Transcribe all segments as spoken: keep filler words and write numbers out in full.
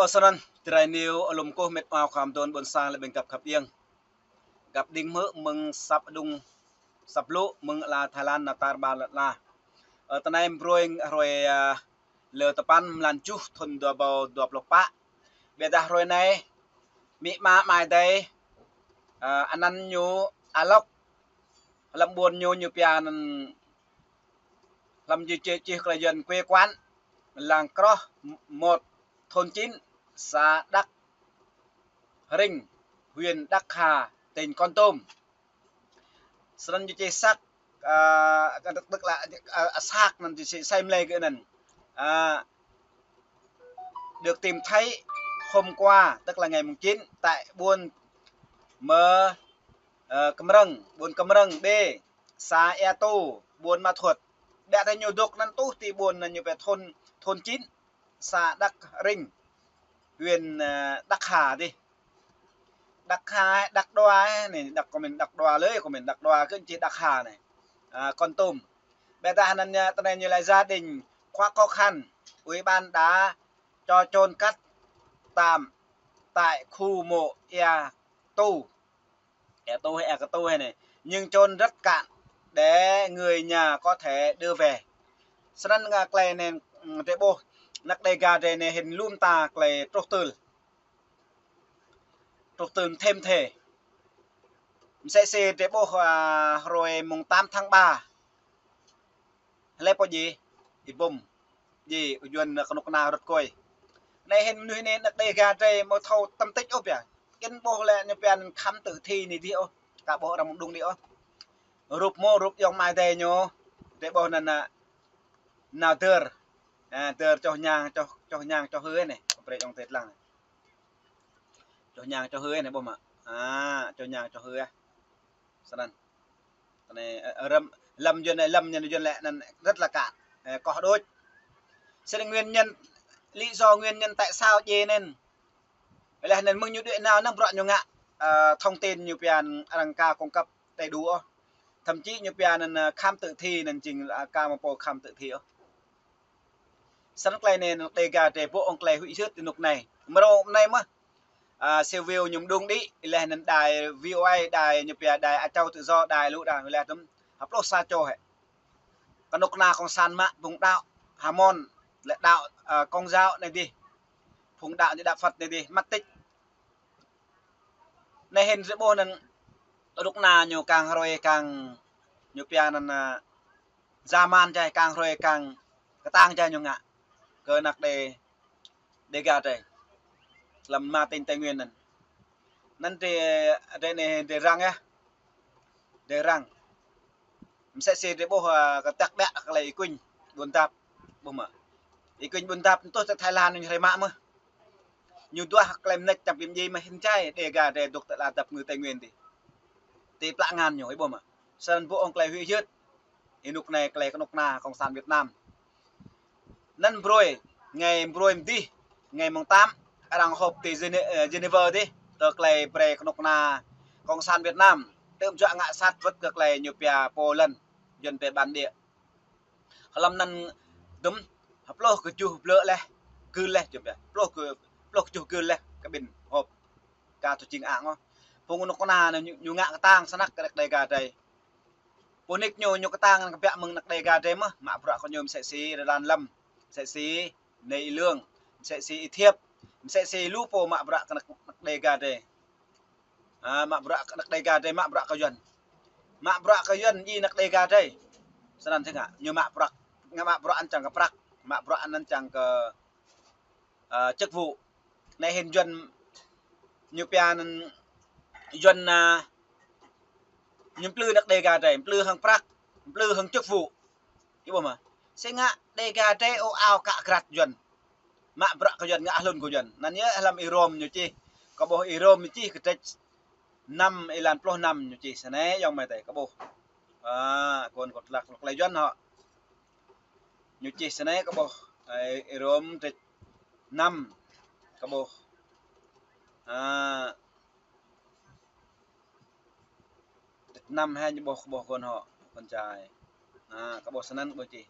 Ơ, snăn, tơlơi ñu alum kơh mĕt wa khua mơdôn ƀôn sang lĕ ƀing găp khăp iêng. Găp đing hmư̆ mơ̆ng săp đŭng, săp lŭ mơ̆ng ala Thái Lan nao tar ƀar lŏn ala. Ơ, tơ anai mbrơi hruê, a, lơ tơpăn mlan tơjuh thŭn dua êbâo dua pluh pă. Ƀiădah hruê anai, amĭ ama amai adơi, a, anăn ñu Alok, hlăm ƀuôn ñu ñu pia anăn hlăm čih, čih, čih tơlơi Yuăn quê quán, làng Kroh một, thôn chín, xã Đắk Rinh, huyện Đắk Hà, tỉnh Kon Tum. Snăn ñu čih săk, a, tức, tức là, a, a, săk anăn ñu čih sai mlei kơ anăn. A, được tìm thấy hôm qua, tức là ngày mùng chín, tại buôn Mơ, ơ, Kmrơ̆ng, buôn Kmrơ̆ng B, xã Ea Tu, buôn Ma Thuột. Ƀiădah ñu dôk anăn tuh ti ƀuôn anăn ñu pia thôn, thôn chín, xã Đắk Rinh, huyện, ơ, Đắk Hà dih. Đắk Hà, Đắk Đoa, ơ, anai, Đắk, kơ mĭn Đắk Đoa lơi, kơ mĭn Đắk Đoa, kơ čih Đắk Hà anai. A, Kon Tum. Ƀiădah anăn ñu, tơ anai ñu laĭ gia đình quá khó khăn, ủy ban đã cho chôn cất tạm tại khu mộ Ea Tu. Ea Tu hay Ea Kơ Tu hay anai. Nhưng chôn rất cạn để người nhà có thể đưa về. Snăn ngă tơlơi anai, ưm, drei ƀuh, anak Đêga drei anai hĭn lŏm ta tơlơi truh tơl. Truh tơl thêm thê. Msĕ si drei ƀuh, a, hruê mùng tám tháng ba. Hlei pô djai, Y-Bum. Djai, Yuăn kơnuk kơna rơ̆t kôi. Anai hĭn mnuih anai anak Đêga drei amâo thâo tâm tích ôh pia. Kăn ƀuh lĕ ñu pia anăn khám tử thi anai dih ôh. Ka ƀuh arăng mơ̆ng đŭng dih ôh. Rup mơ̆, rup ayŏng amai adơi ñu. Drei ƀuh anăn, a, nao dơr. A, dơr čoh ñang, čoh, čoh ñang, čoh hưn anai. Brei ayŏng adơi lăng. Čoh ñang, čoh hưn anai ƀuh mơ̆. A, čoh ñang, čoh hưn. Snăn. Tơ anai, ơ, răm, lăm Yuăn, lăm Yuăn, Yuăn lĕ anăn rất là cạn. Ơ, koh đuč. Snăn nguyên nhân, lý do nguyên nhân tại sao djai anăn. Leh anăn mơ̆ng ñu đuĕ nao anăn bruă ñu ngă, ơ, thông tin ñu pia arăng ka cung cấp đầy đủ ôh. Thậm chí ñu pia anăn, ơ, khám tử thi anăn jing, ơ, ka mâo pô khám tử thi ôh. Snăn tơlơi anai anak Đêga drei ƀuh ŏng tơlơi huĭ hyưt ti anôk anai. Mrâo anai mơh. A, siêu view ñu mơ̆ng đŭng đĭ, leh anăn đài V O A, đài ñu pia đài Á Châu Tự Do, đài lu đài, leh anăn hơpluh sa čô hĕ. Kơnuk kơna cộng sản mă phung đăo Hmông, lĕ đăo, a, Công giáo anai dih. Phung đăo ñu đăo Phật anai dih, mất tích. Anai hĭn drei ƀuh anăn kơnuk kơna ñu kang hruê kang ñu pia anăn, a, zaman jai kang hruê kang kơtang jai ñu ngă kơ anak Đê, Đêga drei. Hlăm ma tỉnh Tây Nguyên anăn. Anăn drei, drei anai drei răng yơh. Drei răng. Msĕ si drei ƀuh, a, kơ tăk ƀiă kơ lĕ Y Quynh Ƀuôn Dap. Ƀuh mơ̆. Y Quynh Ƀuôn Dap tuh tơ Thái Lan ñu hrơi mă mơh. Ñu duah tơlơi mnêč čăm pim djai mơh hĭn jai, Đêga drei dôk tơ ala dăp ngư Tây Nguyên dih. Ti plă ngăn ñu, ih ƀuh mơ̆. Snăn ƀuh ŏng tơlơi huĭ hyưt. Ênuk anai tơlơi kơnuk kơna cộng sản Việt Nam. Anăn mbrơi, ngày mbrơi mơdih, ngày mùng tám, arăng họp ti Gene-, ơ, Geneva dih, tơ tơlơi brei kơnuk kơna cộng sản Việt Nam. Tơm juă ngă sat wơ̆t kơ tơlơi ñu pia pô lăn, Yuăn pia bản địa. Hlăm anăn dŭm, hơpluh kơ tơjuh blư̆ leh, gưl leh, jum pia. Hơpluh kơ, hơpluh kơ tơjuh gưl leh, kơ ƀing họp. Ka tŭ jing ang ôh. Phung kơnuk kơna anăn ñu, ñu ngă kơtang snăk kơ anak Đêga drei. Pô nik ñu, ñu kơtang anăn kbiă mơ̆ng anak Đêga drei mơh, mă bruă kơ ñu msĕ si Rơlan Lâm, msĕ si Nay Y Lương, msĕ si Y Thiêp, msĕ si lu pô mă bruă kơ anak, anak Đêga drei. A, mă bruă kơ anak Đêga drei, mă bruă kơ Yuăn. Mă bruă kơ Yuăn, djai anak Đêga drei. Snăn si ngă, ñu mă bruă, ngă mă bruă anăn čang kơ prăk, mă bruă anăn čang kơ, a, chức vụ. Anai hĭn Yuăn, ñu pia anăn Yuăn, a, ñu mplư anak Đêga drei, mplư hăng prăk, mplư hăng chức vụ. Ih ƀuh mơ̆. Si ngă Đêga drei ôh ao kă krat Yuăn. Mă bruă kơ Yuăn, ngă hlŭn kơ Yuăn. Anăn yơh hlăm Y Rôm ñu čih. Kâo ƀuh Y Rôm ñu čih kdrêč năm, êlan pluh năm ñu čih. Snei ayŏng amai adơi, kâo ƀuh. A, kơ anăn kâo tơlăk lŏk lĕ Yuăn hŏ. Ñu čih snei kâo ƀuh. Ơ, Y Rôm kdrêč năm. Kâo ƀuh. A, kdrêč năm hă ñu ƀuh, kâo ƀuh kơ anăn hŏ, kơ anăn čai. A, kâo ƀuh snăn kâo ƀuh čih.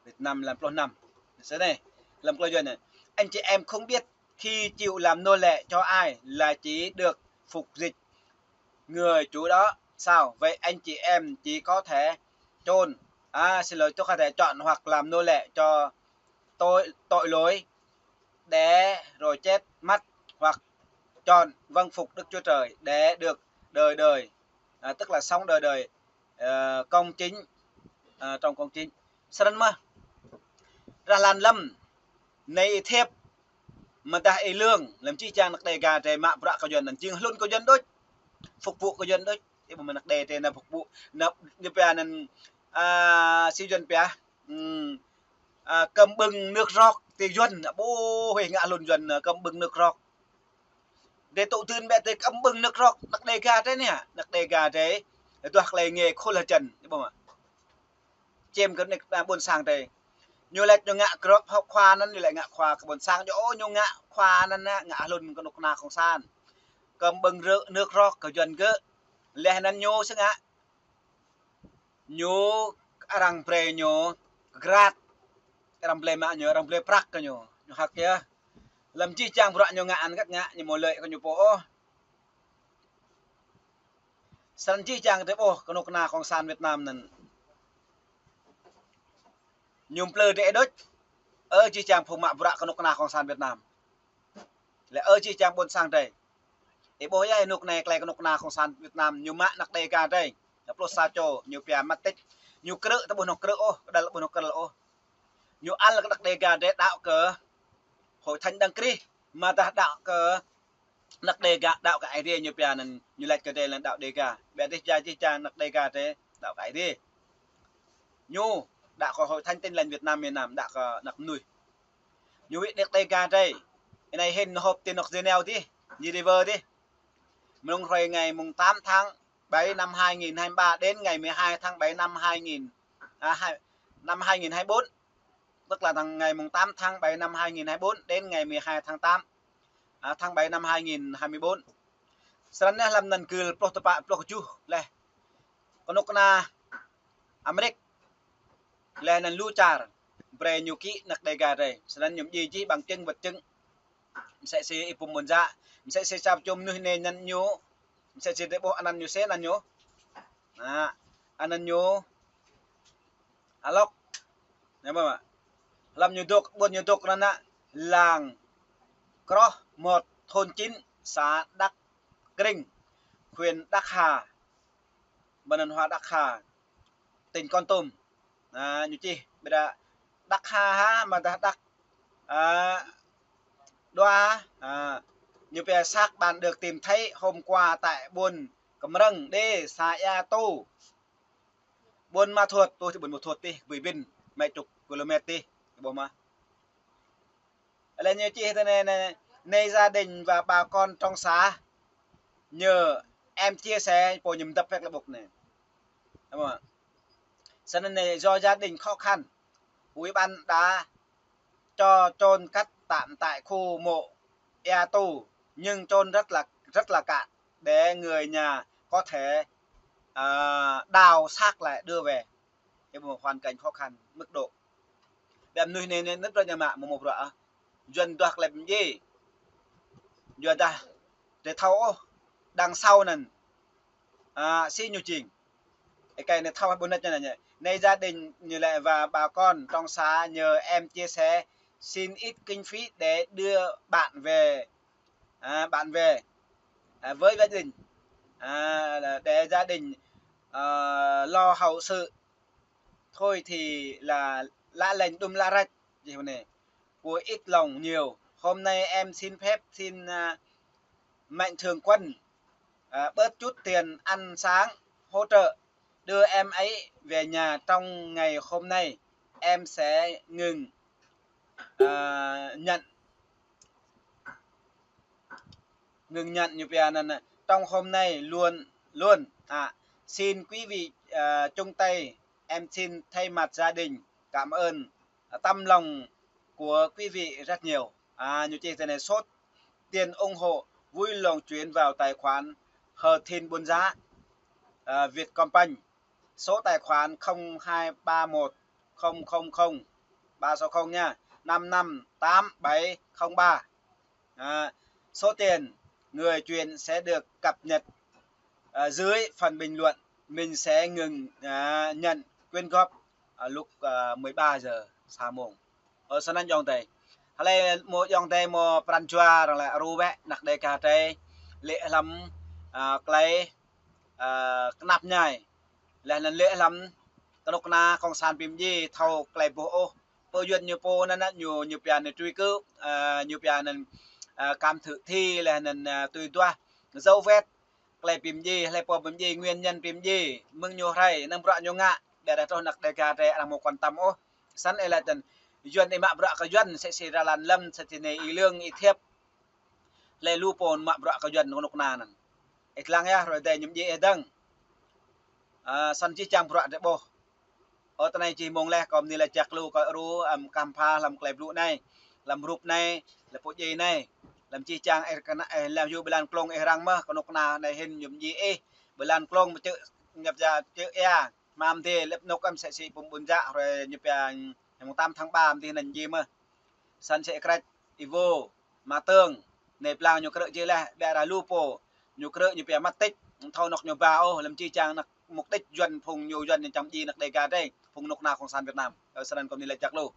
Kdrêč năm êlan pluh năm. Snei. Lăm klơ Yuan này, anh chị em không biết khi chịu làm nô lệ cho ai là chỉ được phục dịch người chủ đó sao? Vậy anh chị em chỉ có thể chọn, à, xin lỗi, tôi có thể chọn hoặc làm nô lệ cho tội, tội lỗi để rồi chết mất, hoặc chọn vâng phục Đức Chúa Trời để được đời đời, à, tức là sống đời đời, ờ, công chính, à, trong công chính. Srăn mơ. Rah lan lăm, nai ih thiep, mơdah ih lương, lăm čih čang năk Đêga drei mă bruă kơ Yuan anăn, jing hlŭn kơ Yuan đôč, phục vụ kơ Yuan đôč. Ih ƀuh mơ̆ năk Đê drei nao phục vụ, nao, ñu pia anăn, à, si Yuan pia, ừm, à, cơm bưng nước rót ti Yuan, ƀuh, huĭ ngă hlŭn Yuan, à, cơm bưng nước rót. Drei tŭ dưn ƀĕ drei cơm bưng nước rót, năk Đêga drei anai, năk Đêga drei, duah klei ngê khul hơjăn, ih ƀuh mơ̆. Čem kơ nĕk, à, ƀuôn sang drei. Ñu lač ñu ngă grŏp hŏk khua anăn, ñu lač ngă khua kơ ƀuôn sang, ñu, ô, ñu ngă khua anăn, ngă hlŭn kơ knŭk kna cộng sản. Cơm bưng rơ-, nước rót kơ Yuan gơ̆. Leh anăn ñu sơngă. Ñu arăng brei ñu kơ grat. Arăng brei mă ñu, arăng brei prăk kơ ñu. Ñu hăk yơh. Lăm čih čang bruă ñu ngă anăn kăt ngă, ñu mơ̆ lĕ kơ ñu pô ôh. Srăn čih čang drei ƀuh knŭk kna cộng sản Việt Nam anăn. Ñu mplư drei đôč. Ơ čih čang phung mă bruă knŭk kna cộng sản Việt Nam. Lĕ ơ čih čang ƀuôn sang drei. Ih ƀuh yơh hnŭk anai klei knŭk kna cộng sản Việt Nam ñu mă năk Đêga drei. Pluh sa čô ñu pia mất tích. Ñu krư̆ ta ƀuh hnŭk krư̆ ôh, kơđăl ƀuh hnŭk kơđăl ôh. Ñu ăl kơ năk Đêga drei đaŏ kơ Hội Thánh Đấng Christ. Mơdah đaŏ kơ năk Đêga, đaŏ kơ Aê Diê ñu pia anăn, ñu lač kơ drei lĕ đaŏ Đêga. Ƀiădah čih čang năk Đêga drei đaŏ kơ Aê Diê. Ñu đaŏ kơ Hội Thánh Tin Lành Việt Nam miền Nam, đaŏ kơ năk mnuih. Ñu wĭt năk Đêga drei. Anai hĭn họp ti nŏk Geneva dih, Geneva dih. Mơ̆ng hrơi ngày mùng tám tháng bảy năm hai nghìn hai mươi ba đến ngày mười hai tháng bảy năm hai nghìn, à, hai, năm hai nghìn hai mươi bốn. Tức là tháng, ngày mùng tám tháng bảy năm hai nghìn hai mươi bốn đến ngày mười hai tháng tám, à, tháng bảy năm hai nghìn hai mươi bốn. Srăn anai lăm anăn gưl pluh tơpă pluh kjuh leh. Knŭk kna Amêrik leh anăn lu čar brei ñu kĭ năk Đêga drei. Srăn ñu mjing jih bằng chứng, vật chứng. Msĕ si ih pum ƀuôn jă, msĕ si sa čô mnuih anai anăn ñu, msĕ si drei ƀuh anăn ñu sĕ anăn ñu. Nă, anăn ñu Alok. Nă, ƀuh mơ̆. Lăm ñu dôk, ƀuôn ñu dôk anăn nă, làng Kroh một, thôn chín, xã Đắk Krinh, huyện Đắc Hà, ƀơi anăn hoa Đắc Hà, tỉnh Kon Tum. Nă, ñu čih, ƀiădah Đắc Hà hă, mơdah Đắk, à, Đoa, à, ñu pia xác bạn được tìm thấy hôm qua tại buôn Kmrơ̆ng Đê, xã Ea Tu. Buôn Ma Thuột, tuh ti Buôn Ma Thuột tih, bui bin, mĕ čŭk kilômet tih, ƀuh mơ̆. Lĕ ñu čih tơ anai, anai, anai gia đình và bà con trong xã nhờ em chia sẻ, pô ñu mdăp hĕk lĕ ƀŭk anai. Ƀuh mơ̆. Srăn anai do gia đình khó khăn, ủy ban đã cho chôn cất tạm tại khu mộ Ea Tu, nhưng chôn rất là, rất là cạn để người nhà có thể, à, đào xác lại đưa về. Ih ƀuh mơ̆ hoàn cảnh khó khăn, mức độ. Ƀiădah mnuih anai, anai, nĕt rơi ñu mă, mơ̆ mơ̆ bruă, ah. Yuan duah klei pơmjê. Yuan dah, drei thâo ôh, đằng sau anăn, à, si ñu jing. Ih kơ anai thâo ƀuh nĕt ñu anai. Anai gia đình ñu lĕ và bà con trong xã nhờ em chia sẻ, xin ít kinh phí để đưa bạn về, à, bạn về, à, với gia đình, à, là để gia đình, à, lo hậu sự. Thôi thì là lă lĕñ đŭm lă rĕč, jih anai. Của ít lòng nhiều. Hôm nay em xin phép xin, à, Mạnh Thường Quân, à, bớt chút tiền ăn sáng hỗ trợ, đưa em ấy về nhà trong ngày hôm nay. Em sẽ ngừng, à, nhận, ngừng nhận, ñu pia anăn, trong hôm nay luôn, luôn, à, xin quý vị, à, chung tay, em xin thay mặt gia đình cảm ơn, à, tấm lòng của quý vị rất nhiều. À, ñu čih tơ anai: số tiền ủng hộ vui lòng chuyển vào tài khoản H'Thinh Buôn Giá, à, Vietcombank, số tài khoản không hai ba một không không không ba sáu không nha. năm năm tám bảy không ba. À, số tiền người chuyển sẽ được cập nhật, à, dưới phần bình luận. Mình sẽ ngừng, à, nhận quyên góp, à, lúc, à, mười ba giờ sa mông. Ơ, sơnăn ayŏng adơi. Hlơi mơ̆ ayŏng adơi mơ̆ pran jua arăng laĭ ru bĕ, anăk Dêga adơi, lê̆ hlăm, à, tơlơi, à, kơnap ñai. Laih anŭn lê̆ hlăm kơnuk kơna kông sản pim dji thâo tơlơi boh ôh. Pô Yuan ñu pô anŭn, ñu, ñu pia anŭn truy cư, à, ñu pia anŭn, à, cảm tử thi, laih anŭn, à, tui duah dấu vết tơlơi pim dji, hlơi pô pim dji, nguyên nhân pim dji, mơ̆ng ñu rai, năng bruă ñu ngă, ƀiădah truh anăk Dêga adơi arăng mơ̆ quan tâm ôh. Săn ih laĭ tăn, Yuan ih mă bruă kơ Yuan, sĕ sĭ rơlan lăm, sĕ sĭ anai ih lương, ih thiăp. Hlơi lu pô mă bruă kơ Yuan kơnuk kơna anŭn. Ih lăng yơh, hrơi adai ñu mơdjai ih dơ̆ng. À, săn jih jang bruă adih ƀuh. Ơ, tơ anai jih mông laih, kâo bơni laĭ jak lu kơ ru, ăm, kăm pha hlăm tơlơi blŭ anai, hlăm rup anai, hlăm pô djai anai, hlăm jih jang ih kơnăl, ih hlăm yua blan klông ih răng mơ̆n, kơnuk kơna anai hĭn ñu mơdjai ih, blan klông mơčư̆, ñăp ja čư̆ ia, mơ̆ng adih lĕ anŭn kăm sĕ sĭ pum ƀun jak, hrơi ñu pia, mông tám tháng ba, adih anŭn mơdjai mơ̆n. Săn sĕ krĕč, Ivo, Mă Tơng, anai blang ñu krư̆ jih laih, ƀiădah lu pô, ñu krư̆ ñu pia mất tích, thâo anŏ ñu ba ôh, hlăm jih jang anăk mục đích Yuan phung ñu Yuan ñu čang djai anăk Dêga adih, phung kơnuk kơna kông sản Việt Nam. Ơ, sơnăn kâo bơni laĭ jak lu.